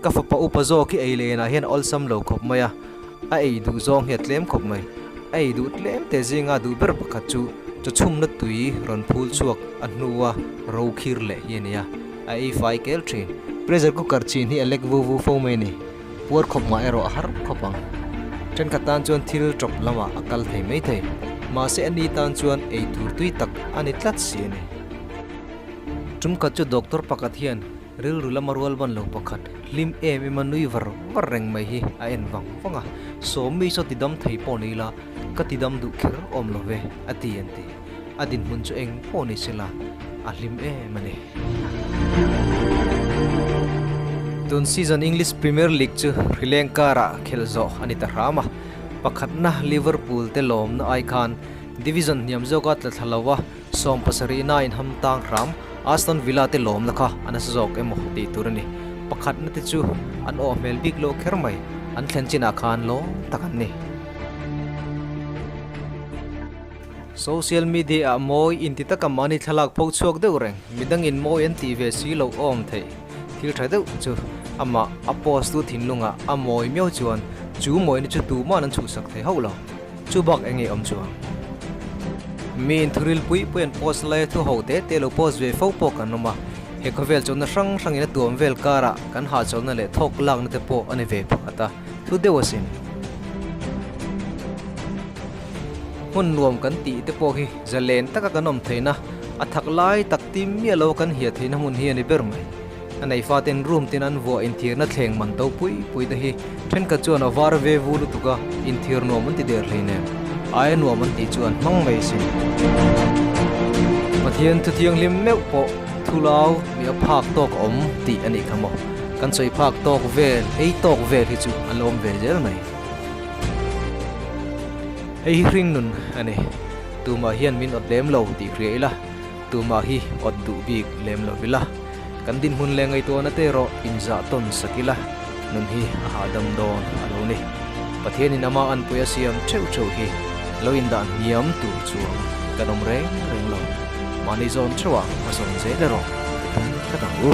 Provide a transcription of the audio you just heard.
Ka fapa upa zawk hi ei leh inah hian awlsam lo khawp mai a, a ei duh zawng hi a tlem khawp mai. A ei duh tlem te zinga duh ber pakhat chu chawchhumna tui rawn phul chhuak a hnua ro khir leh hi a ni a, a ei fai kel thin. Pressure cooker chin hi a lek vu vu fo mai a ni. Puar khawp mah erawh a har khawp ang. Thenkhat tan chuan thil tawp lamah a kal thei mai thei. Mahse a ni tan chuan ei tur tui tak a ni tlat si a ni. Tum khat chu doctor pakhat hian rilru lama rual ban lo pakhat hlim em em a nui var var reng mai hi a en vang vang a. Sawmi saw tidam thei pawh ni ila ka tidam duh kher awm lo ve a ti an ti. A dinhmun chu eng pawh ni sela a hlim em a ni. Tun season English Premier League chu hrileng karah khelh zawh a ni ta hram a, pakhatna Liverpool te lawmna ai khan division hniam zawka tla thla lo a, 70 na inham tang hram Aston Villa te lawmna kha a nasa zawk emaw tih tur a ni. Pakhatna te chu an awh hmel bik loh kher mai, an thlen chinah khan lawm tak an ni. Social media ah mawi inti taka mahni thlalak pho chhuak deuh reng, midangin mawi an tih ve si loh awm theih. Thil tha deuh chu amah a post tu thinlungah a mawi miau chuan chu mawina chu tuman an chhuhsak thei hauh lo. Chu bak eng nge awm chuang? Mi inthuril pui pui an post lai a thu ho te te lo post ve fo pawh kan awm a, he khawvel chawlhna hrang hrangin a tuam vel karah kan hahchawlhna leh thawk lakna te pawh a ni ve pakhat a, thu deuh asin. Hmun nuam kan tih te pawh hi zalen taka kan awm theihna, a thak lai tak tim miah lo kan hiah theihna hmun hi a ni ber mai. A nei faten room tin an vuah inthirna thleng man to pui pui te hi thenkhat chuan a var ve vu lutuk a, inthir nuam an ti der hleinem. Aia nuam an tih chuan hmang mai sin. Pathian thu thianghlim meuh pawh thu lau mi a phak tawk a awm tih a nih kha maw. Kan sawi phak tawk vel, ei tawk vel hi chu an lo awm ve zel mai. Hei hi hring nun a ni. Tumah hian min awt lem lo tih hria ila, tumah hi awt duh bik lem lo ila. Kan dinhmun leh ngaihtuahna te erawh inzah tawn sak ila, nun hi a hahdam dawn a lo ni. Pathianin ama anpui a siam theuh theuh hi lo indah hniam tur chuan kan awm reng reng lo. Mahni zawn theuhah a zawn zel erawh i tum tlat ang u.